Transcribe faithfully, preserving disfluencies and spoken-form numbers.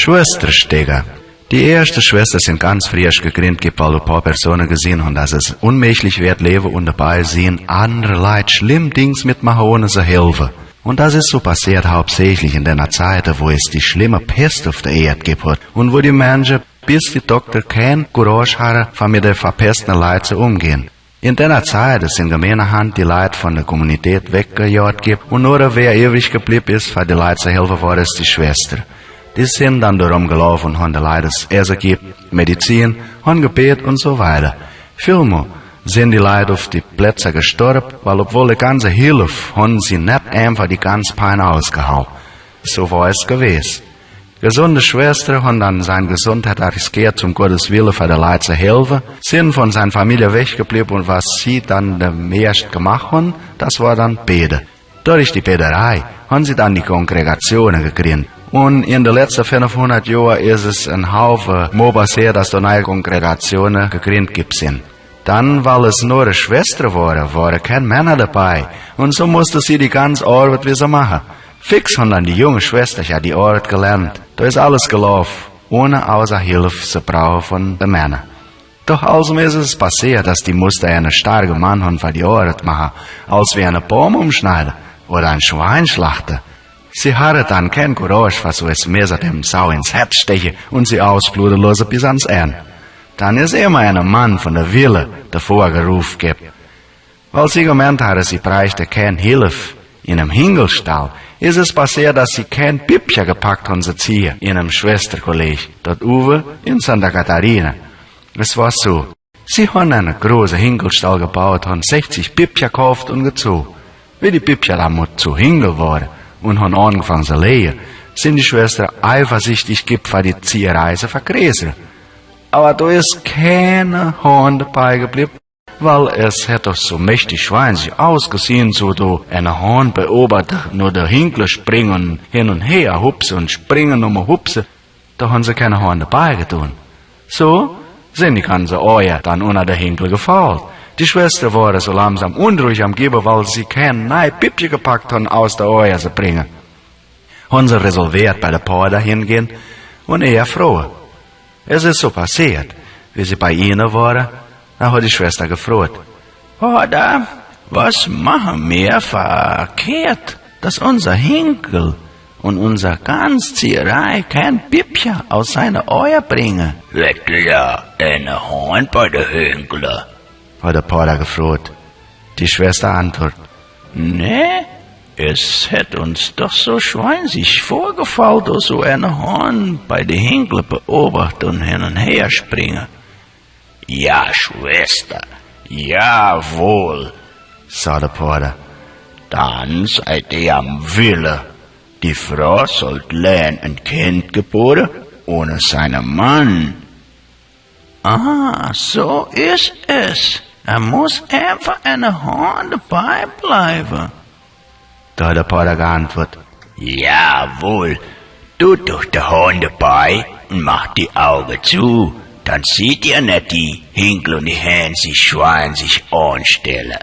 Schwesterstegger. Die eerste Schwesters sind ganz friesch gekrinnt, gibt, weil e paar Personen gesehen haben, dass es unmöglich wird, Leben und dabei sehen andere Leute schlimm Dings mitmachen, ohne zu helfen. Und das ist so passiert hauptsächlich in der Zeit, wo es die schlimme Pest auf der Erde gibt hat und wo die Menschen bis die Doktor kein Courage hatten, von mit der verpesteten Leute zu umgehen. In der Zeit ist in Gemeinheit die Leute von der Kommunität weggejagt gibt und nur wer übrig geblieben ist, für die Leute zu helfen, war es die Schwester. Die sind dann darum gelaufen und haben die Leute das Essen gibt, Medizin, haben gebetet und so weiter. Vielmal sind die Leute auf die Plätze gestorben, weil obwohl die ganze Hilfe haben sie nicht einfach die ganze Pein ausgehalten. So war es gewesen. Gesunde Schwestern haben dann seine Gesundheit riskiert, zum Gottes Willen für die Leute zu helfen, sind von seiner Familie weggeblieben und was sie dann der meist gemacht haben, das war dann Beten. Durch die Beterei haben sie dann die Kongregationen gegründet. Und in den letzten fünfhundert Jahren ist es ein Haufen Mal passiert, dass da neue Kongregationen gegründet gibt sind. Dann, weil es nur Schwestern waren, waren keine Männer dabei. Und so mussten sie die ganze Arbeit wieder machen. Fix haben dann die jungen Schwestern ja die Arbeit gelernt. Da ist alles gelaufen, ohne außer Hilfe zu brauchen von den Männern. Doch also ist es passiert, dass die mussten einen starken Mann haben für die Arbeit machen, als wie einen Baum umschneiden oder ein Schwein schlachten. Sie hatten dann kein Courage, was so es Messer dem Sau ins Herz stechen und sie ausbluten lassen bis ans Ende. Dann ist immer ein Mann von der Wille davor gerufen gibt. Weil sie gemeint hatten, sie bräuchten keine Hilfe in einem Hinkelstall, ist es passiert, dass sie kein Püppchen gepackt haben zu ziehen in einem Schwesterkolleg, dort oben in Santa Catarina. Es war so. Sie haben einen großen Hinkelstall gebaut, haben sechzig Püppchen gekauft und gezogen. Wie die Püppchen dann mal zu Hinkel waren und haben angefangen zu lecken, sind die Schwestern eifersüchtig geworden, für die Zieherei zu vergrößern. Aber da ist kein Hahn dabei geblieben, weil es hat doch so mächtig schweinsig ausgesehen, so da ein Hahn beobachten, nur der Hinkel springen, hin und her hupsen und springen und hupsen. Da haben sie keinen Hahn dabei getan. So sind die ganzen Eier dann unter den Hinkel gefallen. Die Schwestern waren so langsam unruhig am Geben, weil sie kein neues Püppchen gepackt haben, aus den Eiern zu bringen. Haben sie resolviert, bei den Pater hinzugehen und ihn fragen. Es ist so passiert, wie sie bei ihnen waren, da hat die Schwester gefragt: „Pater, was machen wir verkehrt, dass unser Hinkel und unsere ganze Zieherei kein Püppchen aus seinen Eiern bringen?“ „Hat da ein Hahn bei den Hinkeln?“, hat der Pater gefragt. Die Schwester antwortet: „Nee, es hat uns doch so schweinsig vorgefallen, dass so ein Hahn bei den Hinkeln beobachten und hin und her springen.“ „Ja, Schwester, jawohl“, sagt der Pater. „Dann seid ihr am Wille. Die Frau sollt lernen, ein Kind geboren ohne seinen Mann.“ „Ah, so ist es. Da muss einfach ein Hahn dabei bleiben.“ Da hat der Pater geantwortet: „Jawohl, tut doch der Hahn dabei und macht die Augen zu. Dann seht ihr nicht, die Hinkel und die Hähn sich schweinsig anstellen.“